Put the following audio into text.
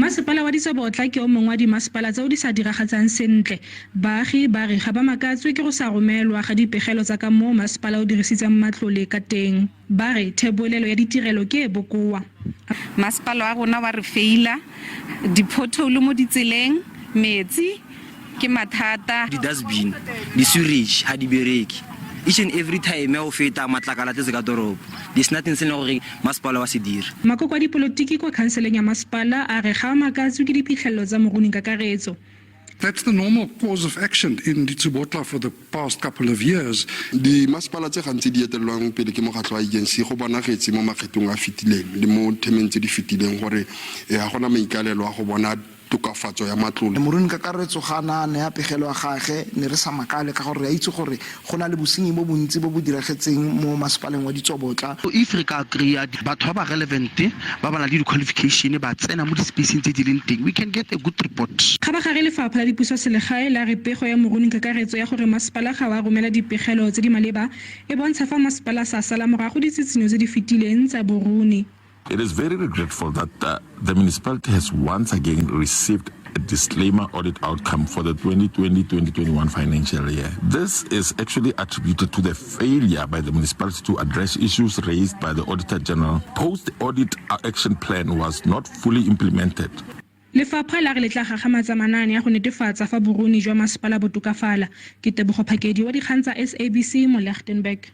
Masepala wa Ditsobotla ke o mongwe wa dimasepala tseo di sa diragatsang sentle. Baagi ba re ga ba makatswe ke go sa romelwa ga dipegelo tsa ka moo masepala o dirisitseng matlole ka teng. Ba re thebolelo ya ditirelo ke e bokoa. Masepala wa rona wa re feila, di-pothole mo ditseleng, metsi ke mathata. Di-dustbin, di-sewerage ga di bereke. Each and every time ya o feta, matlakala tletse ka toropo. There's nothing se e leng gore masepala wa se dira. Makoko a dipolotiki kwa khanseleng ya masepala a re ga a makatswe ke diphitlhelelo tsa Moruni Kakaretso. That's the normal course of action in Ditsobotla for the past couple of years. Dimasepala tse gantsi di etelelwang pele ke mokgatlho wa agency go bonagetse mo makgethong a fetileng le mo themeng tse di fetileng gore ga gona maikalelo a go bona tokafatso ya matlole. Moruni Kakaretso ga na naya pegelo ya gage, ne re sa makale ka gore re a itse gore go na le bosenyi bo bontsi bo bo diragetseng mo masepaleng wa Ditsobotla. If re ka kry-a batho ba ba relevant, ba ba nang le di-qualification ba tsena mo di-space-ing tse di leng teng, we can get a good report. Kgabagare lefapha la dipusoselegae la re pego ya Moruni Kakaretso ya gore masepala ga wa romela dipegelo tse di maleba e bontsha fa masepala a sa sala morago ditshitshinyo tse di fetileng tsa boruni. It is very regretful that the municipality has once again received a disclaimer audit outcome for the 2020-2021 financial year. This is actually attributed to the failure by the municipality to address issues raised by the Auditor General. Post-audit action plan was not fully implemented. Lefapha la re le tla gagamatsa manaane a go netefatsa fa boruni jwa masepala bo tokafala. Ke Tebogo Phakedi wa dikgang tsa SABC mo Lichtenburg.